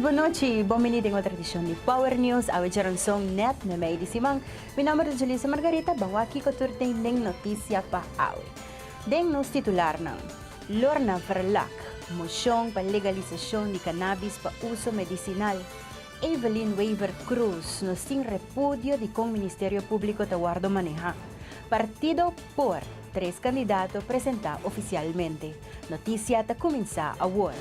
Bon nochi, bon bini den otro edicion di Power News. Awe djaranson net na mei di siman. Mi nomber ta Julissa Margarita, ban wak kico tur tin den noticia pa awe. Den nos titularnan, Lorna Verlac, mocion pa legalisacion di cannabis pa uso medicinal. Evelyn Wever Croes, nos tin repudio di con Ministerio Publico ta wordo maneha. Partido por, tres candidato presenta oficialmente. Noticia ta cuminsa awor.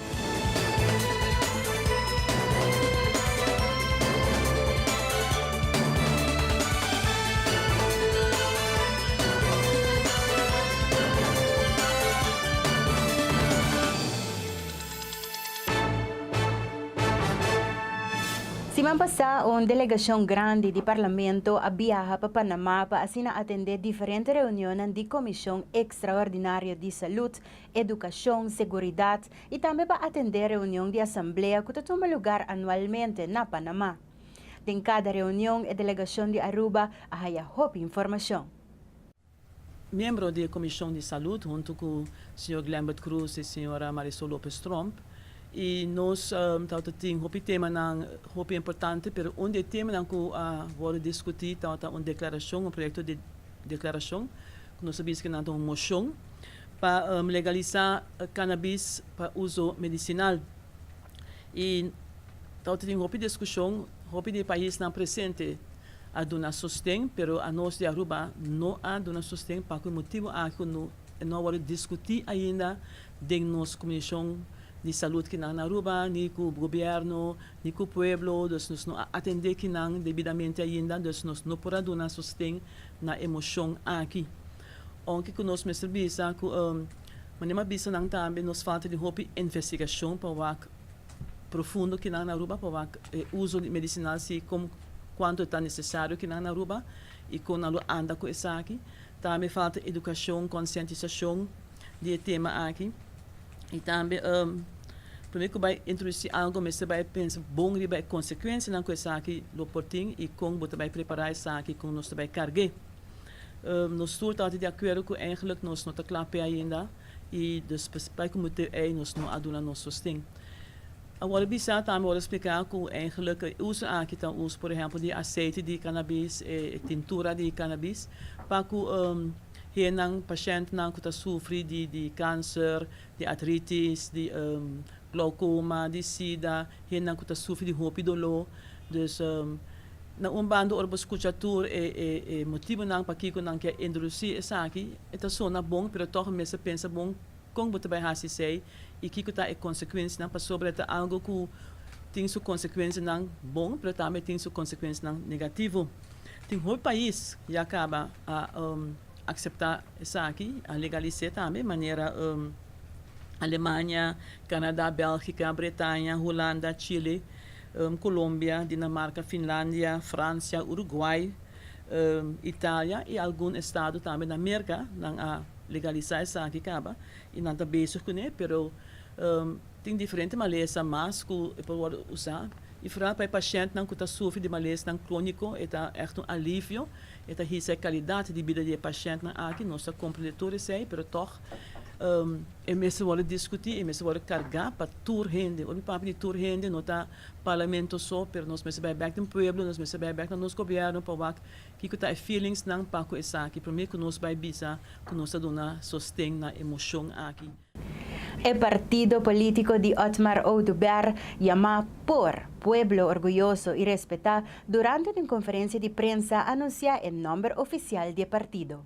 Siman pasá un delegashon grandi di Parlamento a biaha pa Panamá pa asina atendé diferente reunionnan di Komishon Ekstraordinario di Salud, Edukashon, Seguridat i tambe pa atendé reunion di Asamblea ku ta tuma lugar anualmente na Panamá. Den kada reunion e delegashon di Aruba a haya hopi informashon. Miembro di e Comision di Salud hunto cu señor Glenbert Croes y señora Marisol Lopez Tromp y nos tabata tin hopi temanan hopi importante pero un di e temanan cu a wordo discuti tabata un declaracion un proyecto di declaracion cu nos a bisa cu nan ta un mocion pa legalisa cannabis pa uso medicinal y tabata tin hopi discusion hopi di e paisnan presente a duna sosten, pero anos di Aruba no a duna sosten pa ku e motibu aki ku no e no a wòrdu diskutí ainda den nos Komishon di Salud kinan na Aruba, ni ku gobièrnu, ni ku pueblo, dus nos no a atendé kinan debidamente ainda, dus nos no por a duna sosten na e moshon aki. Ounke ku nos mester bisa ku manera mi a bisa nan tambe nos falta di hopi investigashon pa wak profundo kinan na Aruba pa wak e uso di medicinal si com cuanto ta necesario kinan na Aruba y con nan lo anda cu esaki. Tambe falta educacion, concientisacion di e tema aki y tambe prome cu bay introduci algo mester bay pensa bon riba e consecuencianan cu esaki lo por tin y con bo ta bay prepara esaki, con nos ta bay cargue. Nos tur tabata di acuerdo cu eigenlijk nos no ta cla p'e ainda. I despues bai ku motibu ei nos no a duna nos sosten. Awor bisa tambe wòrdu spliká ku eigenlik e uso aki ta un uso por ehèmpel di aseite di kanabis, e tintura di kanabis pa ku hennan, pashèntnan ku ta sufri di di kanser, di artritis, di glaukoma, di sida, hennan ku ta sufri di hopi doló. Dus na un banda ora bo skucha tur e e e motibunan pakiko nan ke introdusí esaki, E ta sona bon, pero tòg mester pensa bon kon bo ta bai hasi esei i kiko ta e konsekuensianan, pasobra e ta algu ku tin su konsekuensianan bon, pero tambe tin su konsekuensianan negativo. Tin hopi pais ya kaba a akseptá esaki, a legalis'é tambe, manera Alemania, Kanada, Bèlgika, Bretaña, Hulanda, Chile, Kolombia, Dinamarka, Finlandia, Fransia, Uruguay, Italia y algun estado tambe na Merca nan a legalisa esaki caba y nan ta bezig cune pero tin diferente malesa mas cu e por wordo usa y vooral pa e pashentnan cu ta sufri di malesanan cronico e ta echt un alivio e ta hisa e calidad di bida di e pashentnan aki nos ta comprende tur esey pero toch e mester wordo discuti e mester wordo carga pa tur hende ora mi papia di tur hende no ta Parlamento so, pero nos mester bai bek den pueblo, nos mester bai bek na nos gobierno pa wak kiko ta e feelingsnan pa ku esaki prome ku nos bai bisa ku nos ta duna sosten na e mocion aki. E partido politico di Otmar Oduber yamá por Pueblo Orguyoso y Respetá durante di un conferencia di prensa a anuncia e nomber oficial di e partido.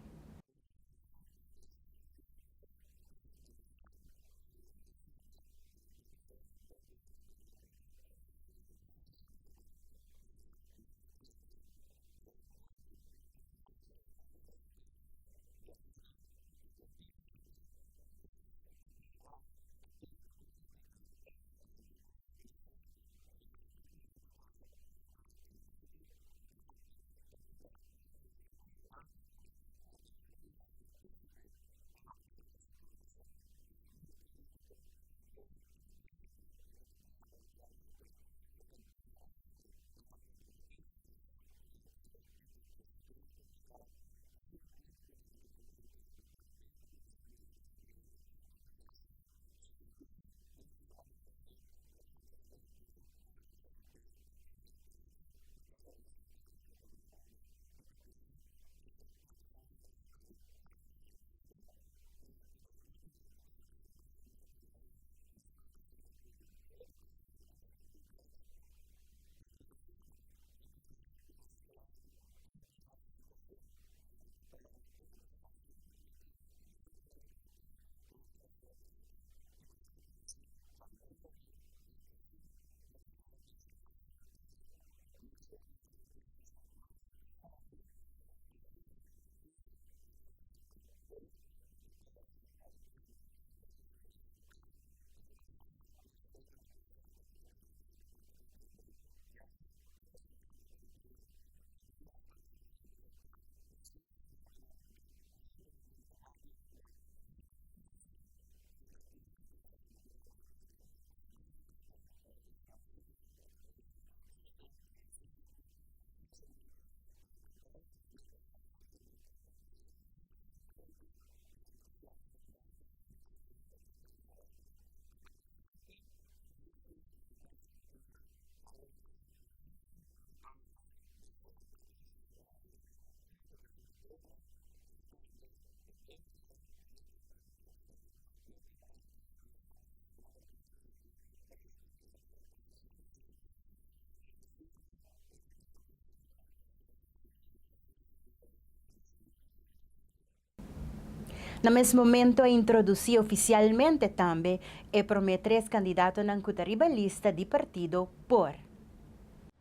Na mes momento a introduci oficialmente tambe e prome tres candidatonan cu ta riba lista di partido por.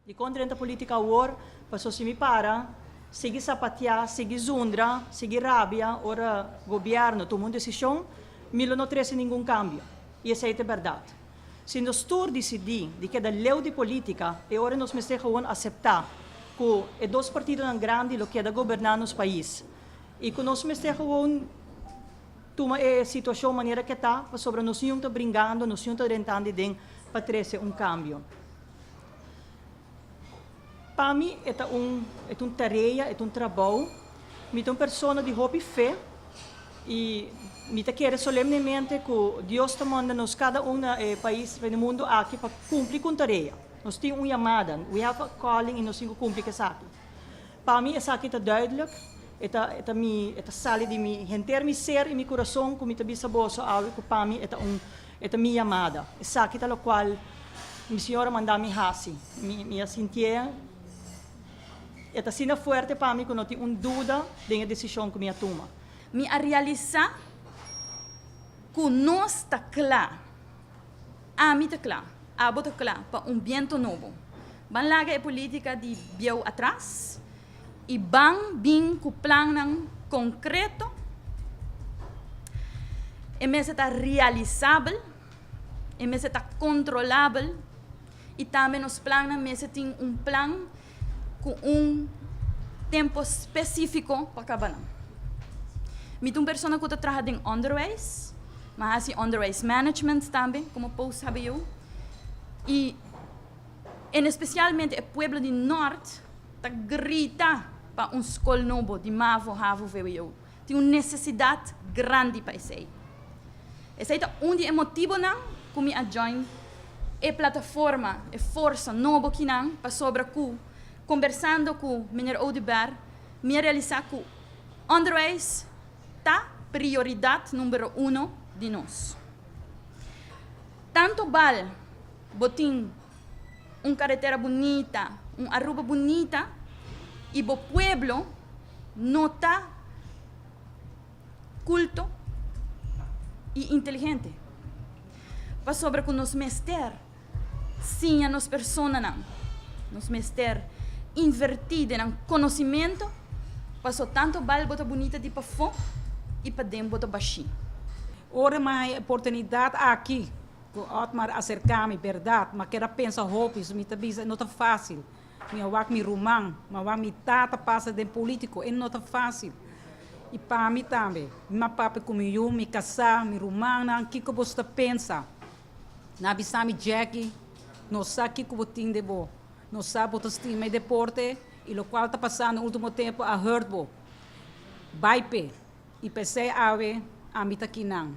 Dikon drenta politika awor? Paso si mi para, sigui sapatia, sigui zundra, sigui rabia ora gobièrnu tuma un desishon, mi lo no trese ningun kambio. I esei ta e bèrdat. Si nos tur disidí di keda leu di politika, e ora nos mester gewoon aseptá ku e dos partidonan grandi lo keda goberná nos pais i ku nos mester gewoon tuma e situashon manera ke ta, pasobra nos niun ta bringando, nos niun ta drentando den pa trese un kambio. Pa mi e ta un e ta un tarea, e ta un trabou. Mi ta un persona di hopi fe i mi ta kere solemnemente ku Dios ta manda nos kada un na e pais, na e mundu aki pa kumpli ku un tarea. Nos tin un yamada, we have a calling i nos tin ku kumpli ku esaki. Pa mi esaki ta duidelijk, e ta e ta mi e ta sali di mi henter mi ser i mi kurason ku mi ta bisa boso awe ku pa mi e ta un e ta mi yamada. Esaki ta lokual mi Señor a manda mi hasi. Mi mi a sintié e ta asina fuerte pa mi ku no tin un duda den e desishon ku mi a tuma. Mi a realisá ku nos ta kla. Ami ta kla, abo ta kla pa un biento nobo. Ban laga e politica di bieu atras y ban bin cu plannan concreto. E mester ta realisabel, e mester ta controlabel y tambe nos plannan mester tin un plan cu un tempo specifico pa caba nan. Mi ta un persona cu ta traha den onderwijs, mi a haci onderwijs management tambe como post hbo y en especialmente e pueblo di Noord ta grita pa un scol nobo di mavo, havo, vwo. Tin un necesidad grandi pa esey. Esey ta un di e motibonan cu mi a join e plataforma, e forsa nobo kinan, pasobra cu combersando cu meneer Oduber mi a realisa cu onderwijs ta prioridad numero uno di nos. Tanto bal bo tin un caretera bunita, un Aruba bunita y bo pueblo no ta culto y inteligente. Pasobra cu nos mester siña nos personanan, nos mester inverti den nan conocimento, paso tanto bal bo ta bunita di pafó y paden bo ta bashi. Ora mi a haña e oportunidat aki ku Otmar a aserká mi, bèrdat, mi a keda pensa hopi, so mi ta bisa e no ta fásil. Mi a wak mi ruman, mi a wak mi tata pasa den polítiko, e no ta fásil. I pa mi tambe. Mi a papia ku mi yu, mi kasá, mi rumannan, kiko boso ta pensa? Nan a bisa mi, Jacky, nos sa kiko bo tin den bo. Nos sa bo ta stima e deporte i lokual ta pasando último tempu a hurt bo. Bai p'e. I p'esei awe ami ta kinan.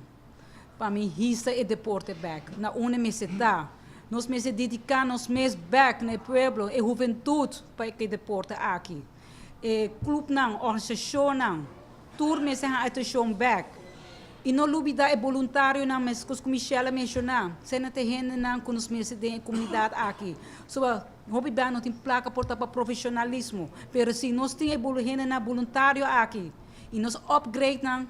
Pa mi hisa e deporte bek na unda mester ta. Nos mester dedica nos mes bek na e pueblo, e huventud pa e deporte aki. E clubnan, organisacionnan, tur mester haña atencion bek. I no lubida e boluntarionan meskos ku Michelle a menciona. Esei ta e hendenan ku nos mester den e comunidad aki. So, hopi bia no tin placa por ta pa profesionalismo, pero si nos tin e hendenan boluntario aki i nos upgrade nan,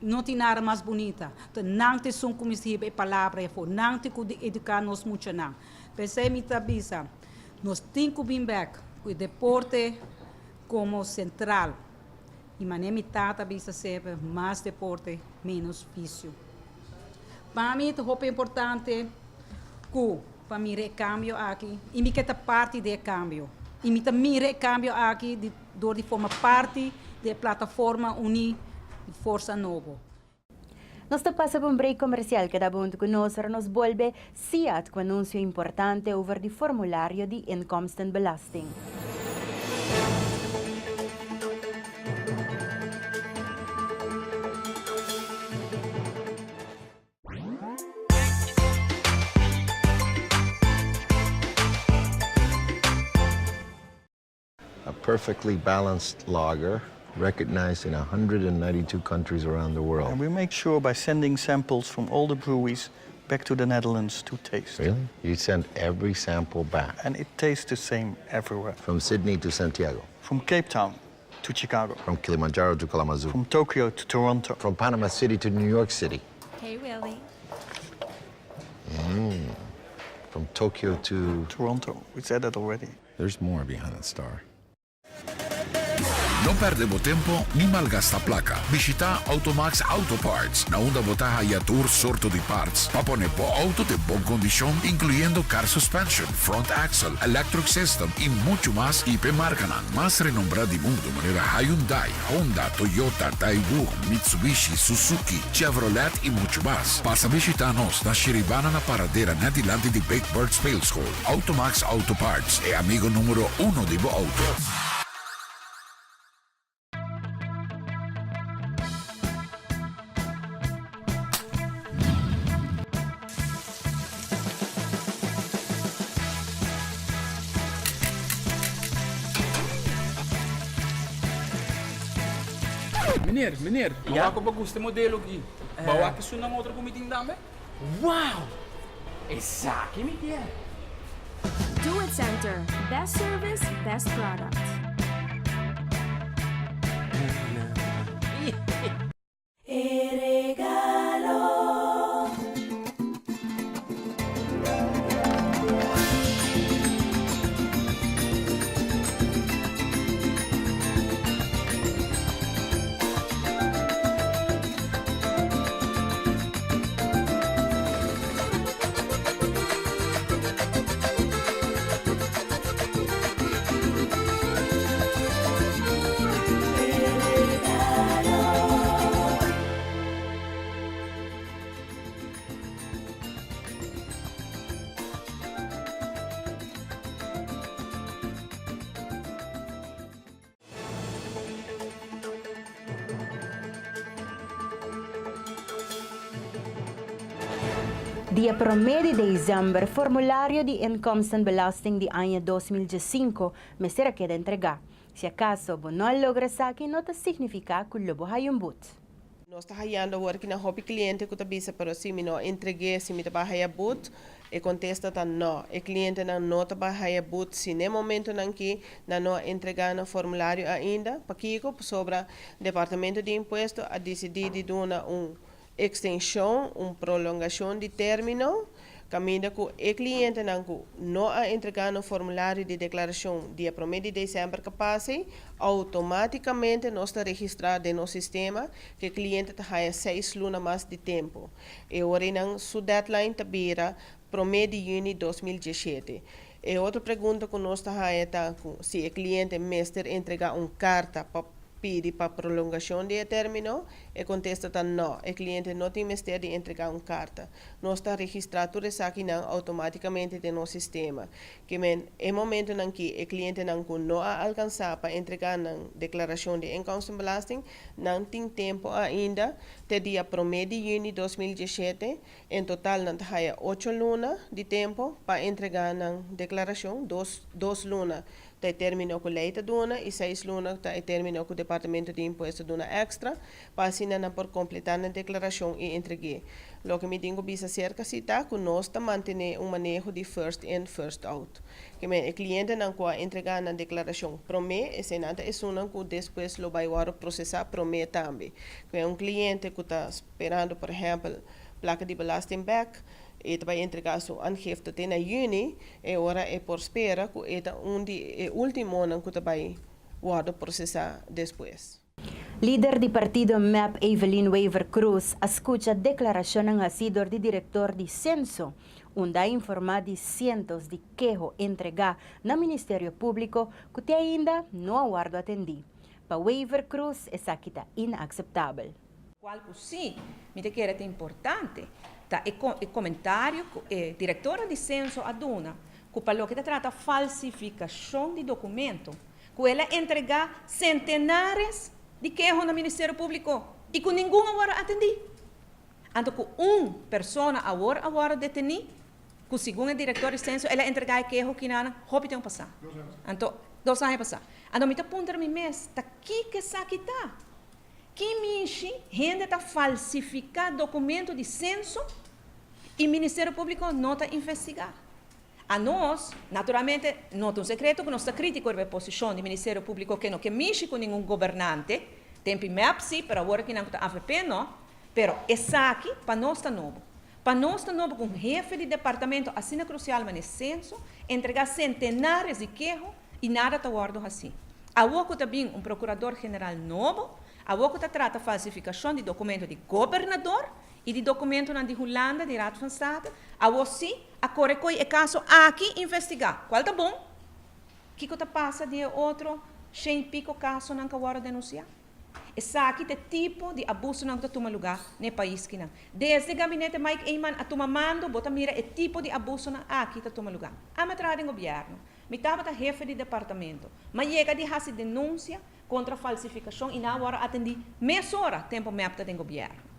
No tin nada mas bunita. Ta nan ta esun ku mester hiba e palabra ei afó. Nan tin ku eduká nos muchanan. P'esei mi ta bisa, nos tin ku bin bèk ku e deporte komo sentral. I manera mi tata a bisa semper, mas deporte, ménos visio. Pa mi ta hopi importante ku pa mira e kambio aki i mi ke ta parti di e kambio. I mi ta mira e kambio aki di dor di forma parti di e plataforma Uní di Forsa Nobo. Nos ta pasa pa un break comercial, keda bo huntu cu nos ora nos bolbe Siad cu anuncio importante over di formulario di inkomstenbelasting. A perfectly balanced lager recognized in 192 countries around the world. And we make sure by sending samples from all the breweries back to the Netherlands to taste. Really? You send every sample back? And it tastes the same everywhere. From Sydney to Santiago? From Cape Town. to Chicago. From Kilimanjaro to Kalamazoo. From Tokyo to Toronto. From Panama City to New York City. Hey, Willie. From Tokyo to. Toronto. We said that already. There's more behind that star. No perde bo tempo ni malgasta placa. Bishita Automax Auto Parts, na unda bo ta haya tur sorto di parts pa pone bo auto den bon condicion, incluyendo car suspension, front axle, electric system y mucho mas y p'e marcanan mas renombra di mundo manera Hyundai, Honda, Toyota, Daewoo, Mitsubishi, Suzuki, Chevrolet y mucho mas. Pasa bishita nos na Shiribana na Paradera net dilanti di Big Bird Speelschool. Automax Auto Parts, e amigo numero uno di bo auto. Meneer, meneer, mi wak ku bo gusta e modelo aki. Bo wak esunnan otro ku mi tin tambe? Wow! Esaki mi kier! Do It Center, best service, best product. E regalo. Dia promé di desèmber formulario di inkomstenbelasting di aña 2015 mester a keda entregá. Si akaso bo no a logra esaki no ta signifiká ku lo bo haya un but. Nos ta hayando awor ki na hopi cliente cu ta bisa pero si mi no entregue si mi ta bay haya but, e contesta ta no. E clientenan no ta bay haya but si n'e momentonan ki nan no a entrega nan formulario ainda. Pakico? Pasobra Departamento di Impuesto a dicidi di duna un extension, un prolongacion di termino, caminda cu e clientenan cu no a entrega nan formulario di declaracion dia prome di december ca pase, automaticamente nos ta registra den nos sistema cu e cliente ta haya seis luna mas di tempo. E ora eynan su deadline ta bira prome di juni 2017. E otro pregunta cu nos ta haya ta cu si e cliente mester entrega un carta pa pidi pa prolongacion di e termino, e contesta ta no, e cliente no tin mester di entrega un carta. Nos ta registra tur esakinan automaticamente den nos sistema. Ke men, e momentonan ki e clientenan cu no a alcansa pa entrega nan declaracion di inkomstenbelasting, nan tin tempo ainda te dia prome di juni 2017, En total nan ta haya ocho luna di tempo pa entrega nan declaracion, dos dos luna ta e termino cu ley ta duna y seis luna ta e termino cu Departamento di Impuesto duna extra pa asina nan por completa nan declaracion y entregu'e. Loke mi tin cu bisa cerca si ta cu nos ta mantene un maneho di first in first out. Ke men e clientenan cu a entrega nan declaracion prome, eseinan ta esunnan cu despues lo bay worde procesa prome tambe. Ke men un cliente cu ta sperando por ehempel plaka di belasting bek, e ta bai entregá su aangifte te na yüni, e ora e por spera ku e ta un di e últimonan ku ta bai wòrdu prosesá despues. Lider di partido mep Evelyn Wever-Croes a skucha deklarashonnan hasí dor di direktor di Senso, unda a informá di sientos di keho entregá na Ministerio Públiko ku te ainda no a wòrdu atendí. Pa Wever-Croes esaki ta inakseptabel. Cual cu si mi ta kere ta importante ta e e comentario cu e directora di censo a duna cu pa loke ta trata falsificacion di documento cu el a entrega centenares di keho na Ministerio Publico y cu ningun a worde atendi. Anto cu un persona awor a worde deteni cu segun e director di censo el a entrega e keho kinanan hopi tempo pasa. Anto dos aña pasa. Anto mi ta puntra mi mes ta kiko esaki ta? Ki mishi hende ta falsifiká dokumento di senso i Ministerio Públiko no ta investigá? Anos, naturalmente, no ta un sekreto ku nos ta krítiko riba e posishon di Ministerio Públiko ke no ke mishi ku ningun gobernante, tempi mep si, pero awor akinan ku ta avp no, pero esaki pa nos ta nobo. Pa nos ta nobo ku un hefe di departamento asina krusial manera Senso entregá sentenares di keho i nada ta wòrdu hasí. Awor ku ta bin un prokurador general nobo, awor ku ta trata falsifikashon di dokumento di gobernador i di dokumentonan di Hulanda di Raad van State, awor sí a kore koi e kaso aki investigá. Kual ta bon? Kiko ta pasa di e otro shen i piko kasonan ku a wòrdu denunsiá? Esaki ta e tipo di abusonan ku ta tuma lugá na e pais kinan. Desde gabinete Mike Eman a tuma mando bo ta mira e tipo di abusonan aki ta tuma lugá. Ami a traha den gobièrnu. Mi tabata hefe di departamento. M'a yega di hasi denunsia kontra falsifikashon i nan a wòrdu atendí mesora tempu mep ta den gobièrnu.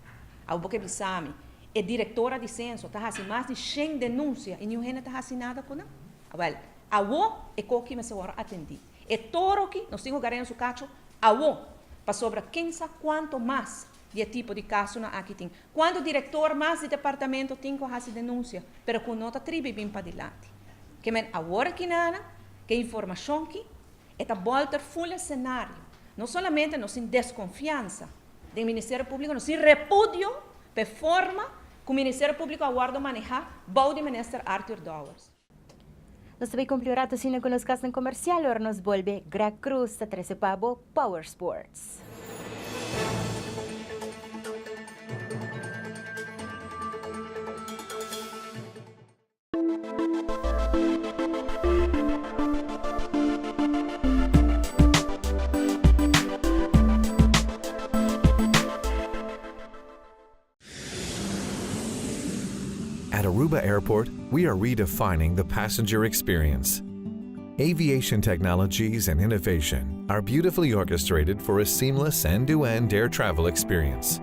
Awo bo ke bisa mi, e direktora di senso ta hasi mas di shen denunsia i niun hende ta hasi nada ku nan? Awèl, awo e koki mester wòrdu atendí. E toro ki nos tin ku gar'é na su kacho awo, pasobra ken sa kuanto mas di e tipo di kasonan aki tin. Kuantu direktor mas di departamento tin ku hasi denunsia, pero ku no ta tribi bin padilanti. Ke men awor aki nana, ke informashon ki, e ta bòlter ful e senario. No solamente nos tin deskonfiansa den Ministerio Públiko, nos tin repudio pa e forma ku Ministerio Públiko a wòrdu manehá bou di Minister Arthur Dowers. Nos ta bay cumpli un rato asina cu nos casnan comercial ora nos bolbe Greg Cruz ta trece pa bo Power Sports. At Aruba Airport, we are redefining the passenger experience. Aviation technologies and innovation are beautifully orchestrated for a seamless end-to-end air travel experience.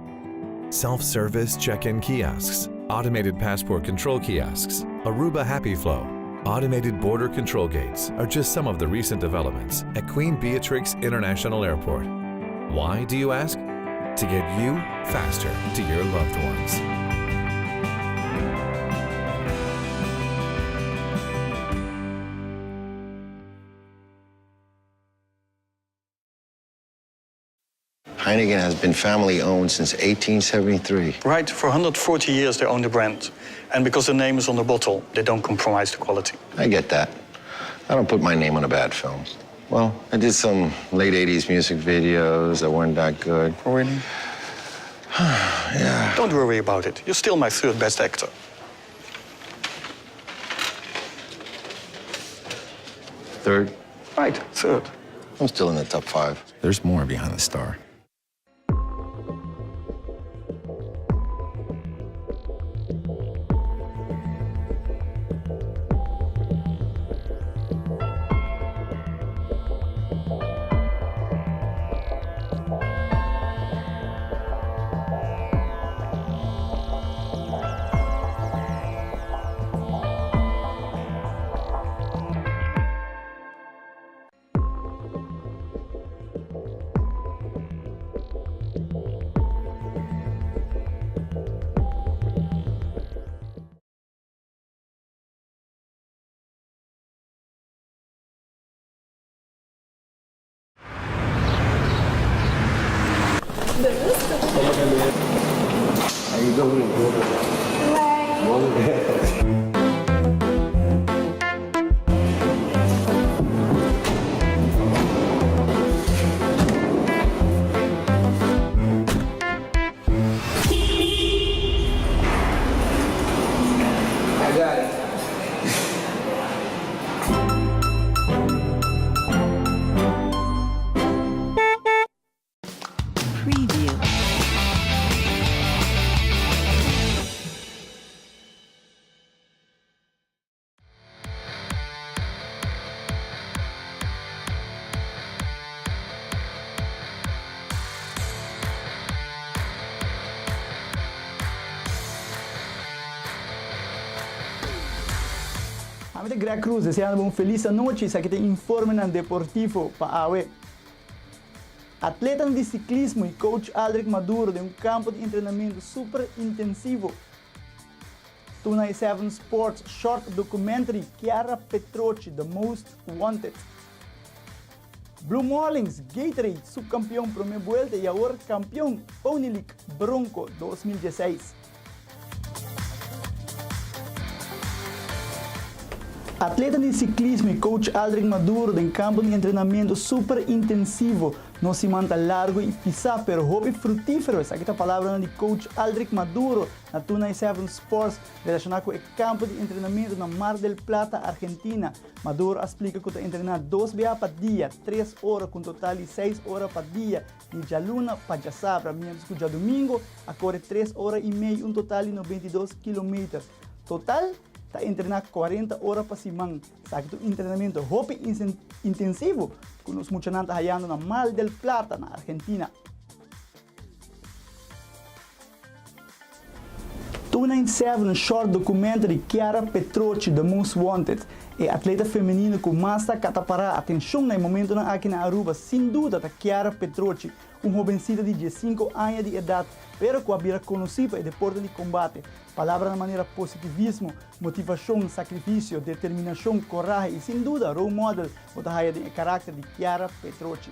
Self-service check-in kiosks, automated passport control kiosks, Aruba Happy Flow, automated border control gates are just some of the recent developments at Queen Beatrix International Airport. Why, do you ask? To get you faster to your loved ones. Heineken has been family owned since 1873. Right, for 140 years they own the brand. And because the name is on the bottle, they don't compromise the quality. I get that. I don't put my name on a bad film. Well, I did some late 80s music videos that weren't that good. Oh, really? yeah. Don't worry about it. You're still my third best actor. Third? Right, third. I'm still in the top five. There's more behind the star. Preview. Ami ta Greg Cruz, deseando bo un felis anochi, esaki ta e informenan deportivo pa awe. Atletanan di siklismo i coach Aldrich Maduro den un kampo di entrenamentu super intensivo. 297 Sports Short Documentary Chiara Petrochi, The Most Wanted. Blue Marlins, Gatorade subcampeon prome buelta y awor campeon Pony League Bronco 2016. Atleta di ciclismo y coach Aldrich Maduro den campo di entrenamento super intensivo. Nos siman ta largo y pisa pero hopi frutifero, esaki ta palabranan di coach Aldrich Maduro na 297 Sports relaciona cu e campo di entrenamento na Mar del Plata, Argentina. Maduro a splica cu ta entrena dos bia pa dia, tres ora cu un total di seis ora pa dia, di djaluna pa djasabra, mientras cu djadumingo a core tres ora y mei, un total di 92 kilometer. Total, ta entrena 40 ora pa siman. Esaki ta un entrenamento hopi intensivo cu nos muchanan ta hayando na Mar del Plata, na Argentina. 297 short documentary Chiara Petrochi, The Most Wanted, E atleta femenino cu mas ta catapara atencion na e momentonan aki na Aruba sin duda ta Chiara Petrochi, un hobencita di diescinco aña di edad pero cu a bira conoci pa e deporte di combate. Palabranan manera positivismo, motivacion, sacrificio, determinacion, corahe y sin duda role model bo ta haya den e caracter di Chiara Petrochi.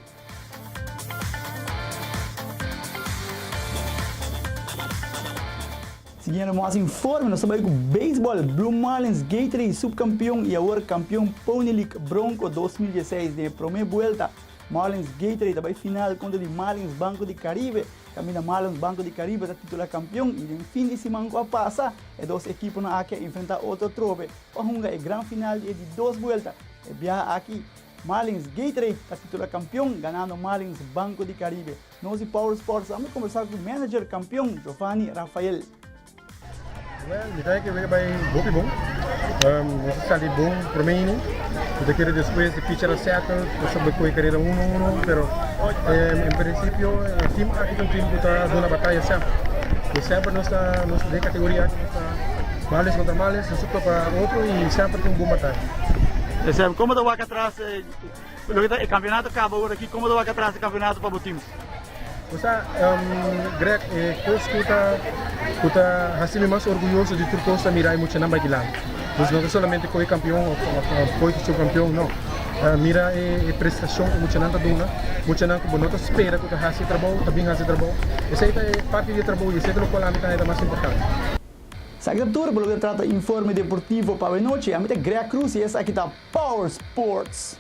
Siguiendo mas informe, nos ta bai ku beisbòl. Blue Marlins Gatorade subkampion i awor kampion Pony League Bronco 2016 den e promé buelta. Marlins Gatorade ta bai final kontra di Marlins Banco di Caribe. Kaminda Marlins Banco di Caribe ta titulá kampion i den fin di siman ku a pasa e dos ekiponan aki a enfrentá otro atrobe pa hunga e gran final di e di dos buelta. E biaha aki Marlins Gatorade ta titula campeon ganando Marlins Banco di Caribe. Nos di Power Sports a conversa cu manager campeon Giovanni Rafael. Well, mi ta kere bai hopi bon. Nos a sali bon prome inning. Mi ta kere despues di pitcher a settle, nos a bai koe karera uno uno, pero en principio e team aki ta un team ku ta duna bataya semper. Pues semper nos ta nos den kategoria aki nos ta males kontra males, nos ta topa otro i semper tin un bon bataya. Esei, como ta wak atras loke ta e campeonato caba ora aki, como ta wak atras e campeonato pa bo team? Bo sa, Greg, e cos cu ta cu ta haci mi mas orguyoso di tur cos ta mira e muchanan bai dilanti. Dus no ta solamente coge campeon of of coge subcampeon, no. Mira e prestacion cu muchanan ta duna, muchanan cu bo no ta spera cu ta haci e trabou, ta bin haci e trabou. Esei ta e parti di e trabou y esei ta locual ami ta haya ta mas importante. Esaki ta tur pa loke ta trata informe deportivo pa awenochi. Ami ta Greg Cruz y esaki ta Power Sports.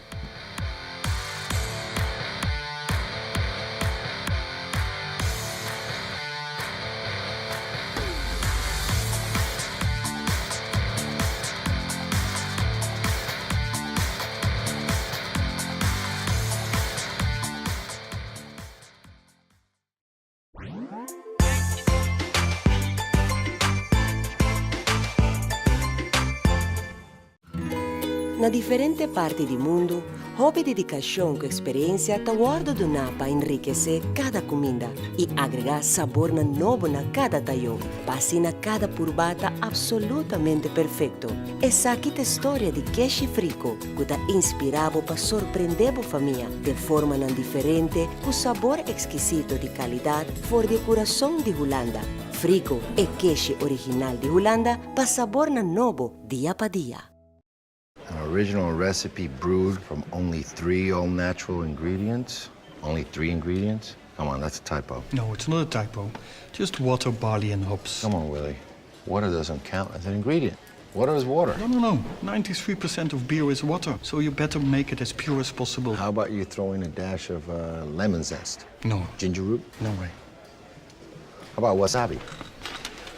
Na diferente parti di mundu, hopi dedikashon ku eksperensia ta wòrdu duná pa enrikesé kada kuminda i agregá sabornan nobo na kada tayó, pa asina kada purbá ta apsolutamente perfekto. Esaki ta e storia di Keshi Friko, ku ta inspirá bo pa sorprendé bo famia den formanan diferente Ku sabor ekskisito di kalidat for di e kurason di Hulanda, Frico e keshi original di Hulanda pa sabornan nobo dia pa dia. An original recipe brewed from only three all natural ingredients? Only three ingredients? Come on, that's a typo. No, it's not a typo. Just water, barley and hops. Come on, Willie. Water doesn't count as an ingredient. Water is water. No, no, no. 93% of beer is water, so you better make it as pure as possible. How about you throw in a dash of uh, lemon zest? No. Ginger root? No way. How about wasabi?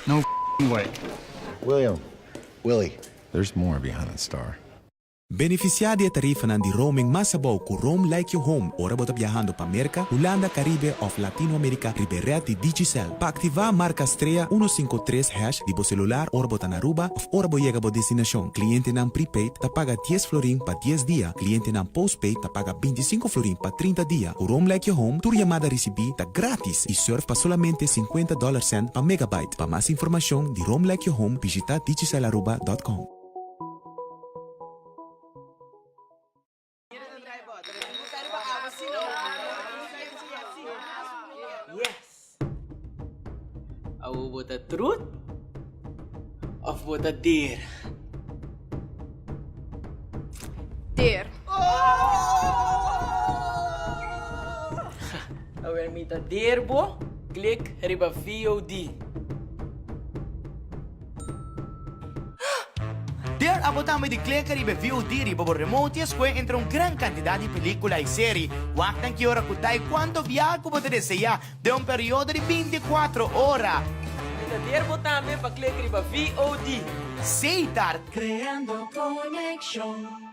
No way. William, Willie. There's more behind that star. Benefisiá di e tarifanan di roaming mas abou ku Roam Like Your Home ora bo ta biahando pa Merka, Hulanda, Karibe òf Latinoamerika riba e rèt di Digicel. Pa aktivá marka strea 153 hash di bo selular ora bo ta na Aruba òf ora bo yega bo destinashon. Klientenan prepaid ta paga dies florin pa dies dia, klientenan postpaid ta paga 25 florin pa 30 dia. Ku Roam Like Your Home tur yamada risibí ta grátis i sùrf pa solamente 50 dòler sènt pa megabyte. Pa mas informashon di Roam Like Your Home bishitá digicelaruba dòt com. Yes! Awo bo ta trut? Of bo ta der? Der. Awer mi ta der bo, klik riba VOD. Der abo tambe di kleka riba e VOD riba bo remote i escohe entre un gran cantidad di pelicula i seri. Wak nan ki ora cu ta i cuanto biaha cu bo ta desea den un periodo di binticuatro ora. Mi ta der bo tambe pa klik riba VOD. Setar. Creando conexion.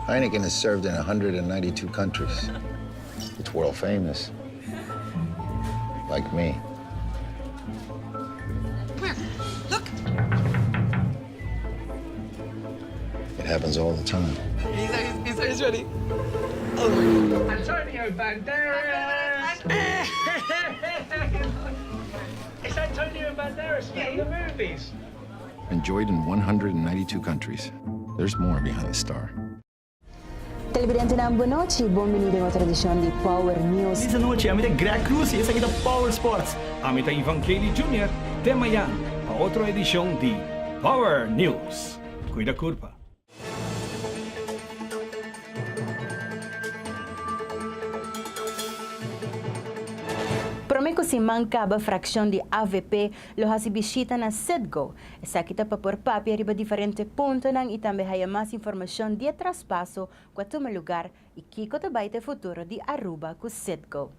Heineken is served in 192 countries. It's world famous. Like me. Where? Look. It happens all the time. He's, he's, he's ready. Oh my God. Antonio Banderas! It's Antonio Banderas from the movies. Enjoyed in 192 countries. There's more behind the star. Televidentenan bon nochi, bon bini den otro edicion di Power News. Feliz anochi, ami ta Greg Cruz y esaki ta Power Sports. Ami ta Ivan Kelly Junior, te mayan pa otro edicion di Power News. Cuida curpa. Prome cu siman caba fraccion di avp lo haci bishita na Citgo. Esaki ta pa por papia riba diferente puntonan y tambe haya mas informacion di e traspaso cu a tuma lugar y kico ta bay ta e futuro di Aruba cu Citgo.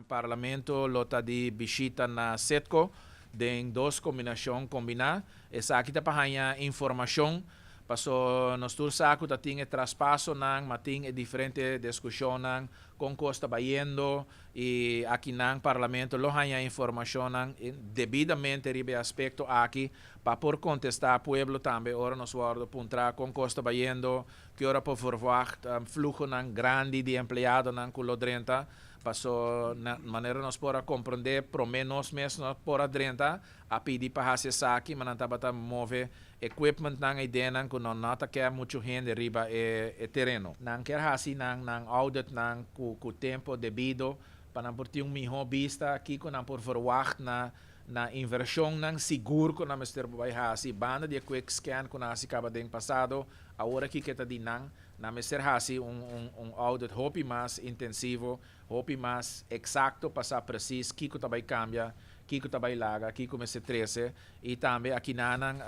Parlamento lo ta di bishita na Citgo den dos combinacion combina. Esaki ta pa haya informacion Paso nos tur sa ku ta tin e traspasonan, ma tin e diferente diskushonnan kon kos ta bayendo i akinan Parlamento lo haña informashonnan debidamente riba e aspekto aki pa por kontestá pueblo tambe ora nos wòrdu puntrá kon kos ta bayendo, ki ora por verwagt fluhonan grandi di empleadonan ku lo drenta. Paso na manera nos por a komprondé promé nos mes no por a drenta a pidi pa hasi esaki, ma nan tabata move Equipmentnan ei den nan ku no no ta ke muchu hende riba e e tereno. Nan kier hasi nan nan auditnan ku ku tempo debido pa nan por tin un miho bista kiko nan por verwagt na na invershonnan sigur ku nan mester por bai hasi banda di e quick scan ku nan hasi kaba den pasado awor aki ke ta di nan nan mester hasi un un un audit hopi mas intensivo hopi mas eksakto pa sa presis kiko ta bai kambia kiko ta bai laga kiko mester trese I tambe akinanan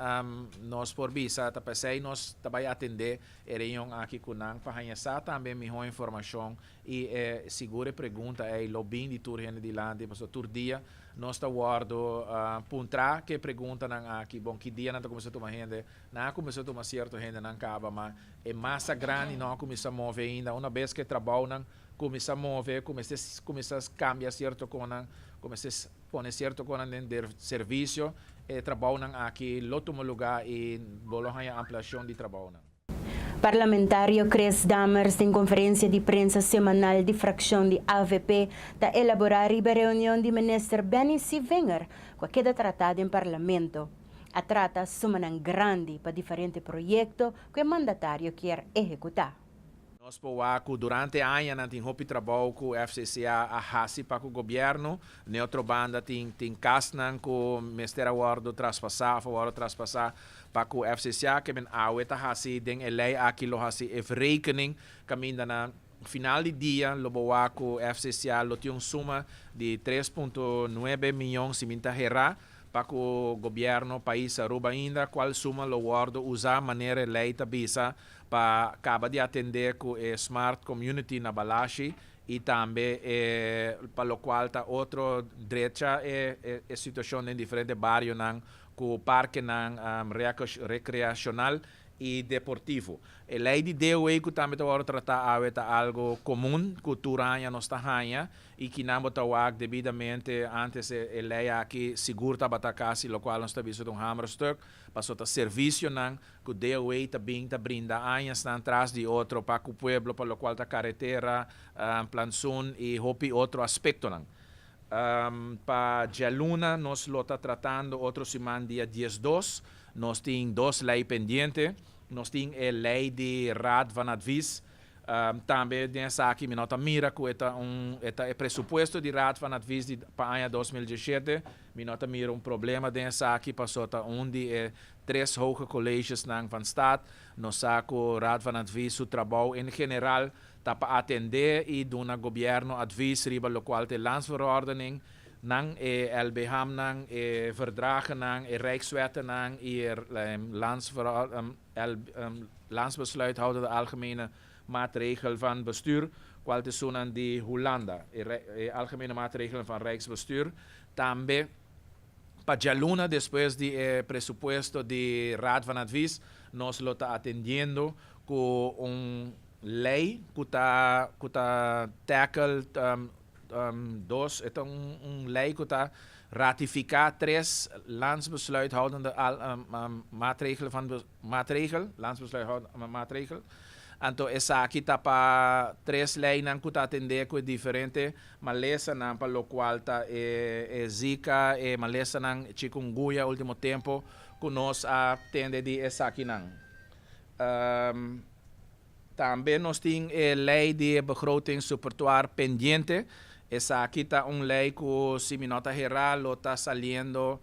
nos por bisa ta p'esei nos ta bai atendé e reunion aki ku nan pa haña sa tambe mihó informashon i e sigur e pregunta ei lo bin di tur hende dilanti pasobra tur dia nos ta wòrdu puntrá ku e preguntanan aki bon ki dia nan ta kuminsá tuma hende nan a kuminsá tuma sierto hendenan kaba ma e masa grandi no a kuminsá move ainda una bes ku e trabounan kuminsá move ku mester kuminsá kambia sierto konan ku mester Pone sierto konan den der servisio, e trabounan aki lo tuma lugá i bo lo haña ampliashon di trabounan. Parlamentario Chris Dammers den konferensia di prensa semanal di frakshon di avp ta elaborá riba e reunion di minister Benny Sevinger ku a keda tratá den parlamento. A trata sumanan grandi pa diferente proyekto ku e mandatario kier ehekutá. Nos por wak ku durante añanan tin hopi trabou ku FCCA a hasi pa ku gobièrnu. N'e otro banda tin tin kasnan ku mester a wòrdu traspasá òf a wòrdu traspasá pa ku FCCA. Ke men awe ta hasi den e lei aki lo hasi e verrekening kaminda na final di dia lo bo wak ku FCCA lo tin un suma di tres punto nuebe miyon si mi ta herá pa ku gobièrnu pais Aruba ainda kual suma lo wòrdu usá manera e lei ta bisa pa kaba di atendé ku e Smart Community na Balashi i tambe e pa lokual ta otro drecha e e situashon den diferente barionan ku parkenan rekreashonal i deportivo. E lei di DOE ku tambe ta wòrdu tratá awe ta algu komun ku tur aña nos ta haña I kinan bo ta wak debidamente antes e e ley aki sigur tabata casi locual nos ta bisa ta un hamerstuk, paso ta servicionan cu DOA ta bin ta brinda añasnan tras di otro pa cu pueblo pa locual ta caretera, plantsoen y hopi otro aspectonan. Pa djaluna nos lo ta tratando otro siman dia diesdos nos tin dos ley pendiente, nos tin e ley di Raad van Advies. Tambe den esaki mi no ta mira ku e ta un e ta e presupuesto di Raad van Advies di pa aña 2017. Mi no ta mira un problema den esaki paso ta un di e tres hoge collegesnan van staat. Nos sa ku Raad van Advies su trabou en general ta pa atendé i duna gobièrnu advies riba lokual ta e landsverordening nan, e LBHAM-nan, e verdragennan, e rijkswettennan i e landsbesluithoudende algemene maatregel van bestuur, kual ta esunnan di Hulanda, e algemene maatregelen van rijksbestuur. Tambe pa djaluna despues di e presupuesto di Raad van Advies nos lo ta atendiendo ku un lei ku ta ku ta tackle dos e ta un lei ku ta ratifiká tres landsbesluithoudende maatregelen van maatregel landsbesluithoudende maatregel anto esaki ta pa tres leinan ku ta atendé ku e diferente malesanan pa lokual ta e zika e malesanan chikungunya ultimo tempo ku nos a tende di esakinan. Tambe nos tin e ley di e begrotingssupertoir pendiente. Esaki ta un ley cu si mi no ta hera lo ta saliendo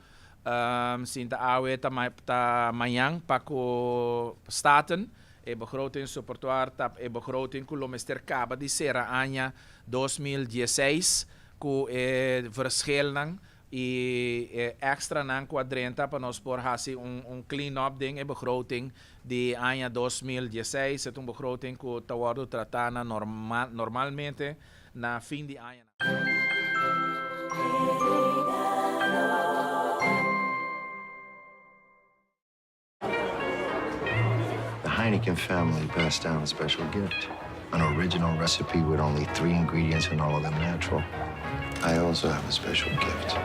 sinta awe ta ta mañan pa cu Staten. E begrotingssupertoir ta e begroting cu lo mester caba di cera aña 2016 cu e verschilnan y e extranan cu a drenta pa nos por haci un clean up den e begroting di aña 2016. E ta un begroting cu ta wordo trata na normalmente na fin di aña. The Heineken family passed down a special gift. An original recipe with only three ingredients and all of them natural. I also have a special gift.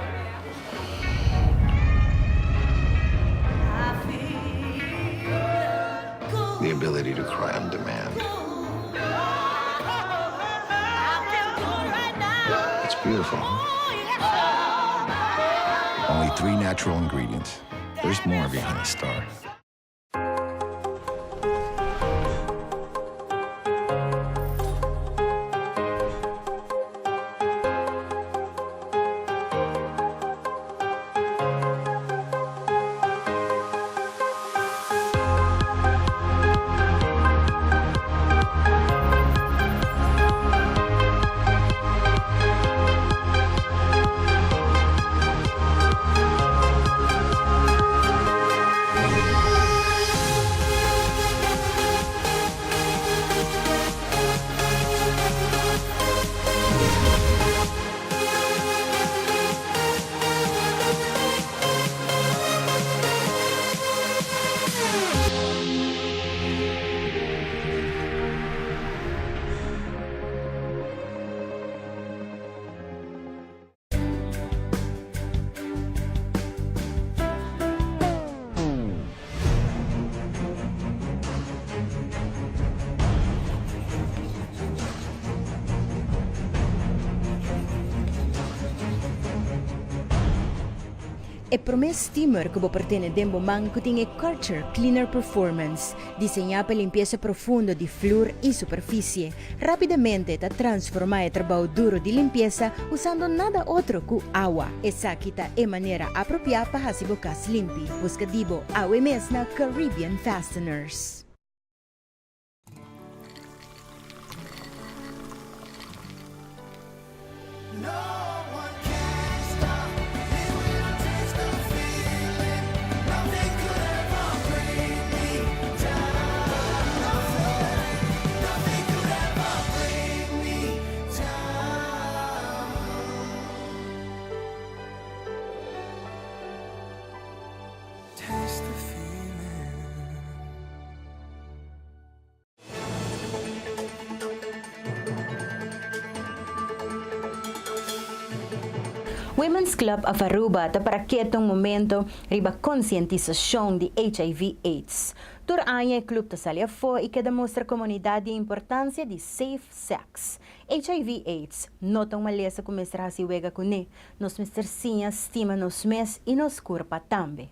The ability to cry on demand. It's beautiful, huh? Only three natural ingredients. There's more behind the star. E promé steamer ku bo por tene den bo man ku tin e Karcher Cleaner Performance, diseñá pa limpiesa profundo di flur i superfisie. Rápidamente ta transformá e trabou duro di limpiesa usando nada otro ku awa. Esaki ta e manera apropiá pa hasi bo kas limpi. Buska di bo awe mes na Caribbean Fasteners. Women's Club of Aruba ta para keto un momento riba concientisacion di HIV Aids. Tur aña e club ta sali afo y keda mustra comunidad di e importancia di safe sex. HIV Aids no ta un malesa cu mester haci wega cune. Nos mester siña stima nos mes y nos curpa tambe.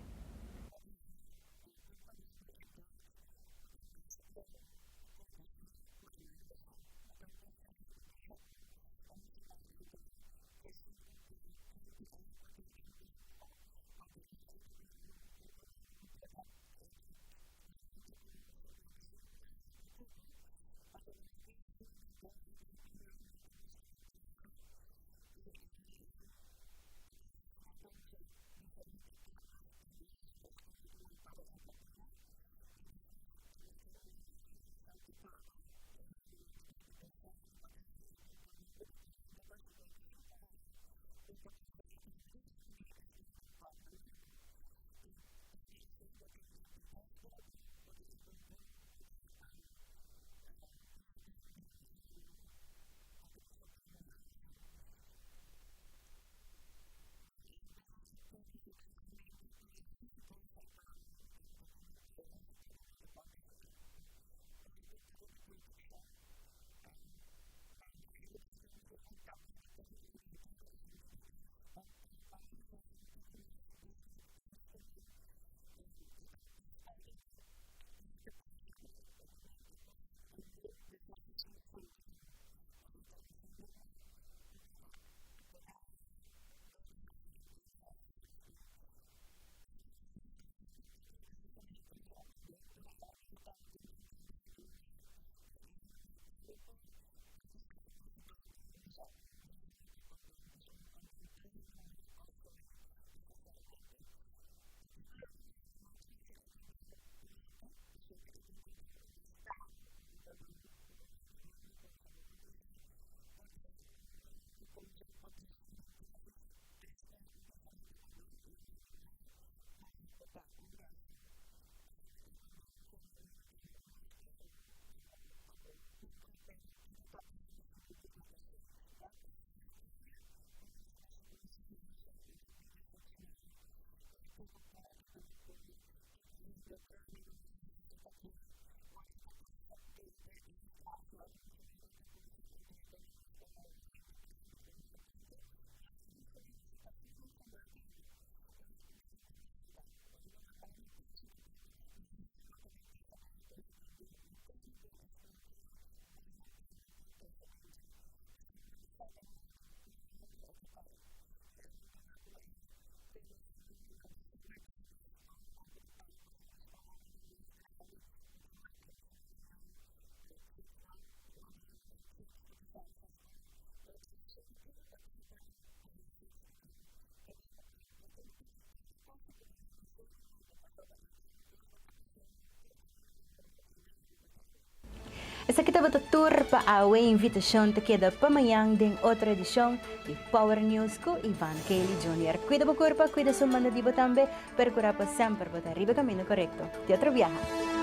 tabata tur pa awe. Invitacion ta keda pa mañan den otro edicion di Power News cu Ivan Kelly Jr. Cuida bo curpa, cuida esun banda di bo tambe, percura pa semper bo ta riba camino corecto. Te otro biaha.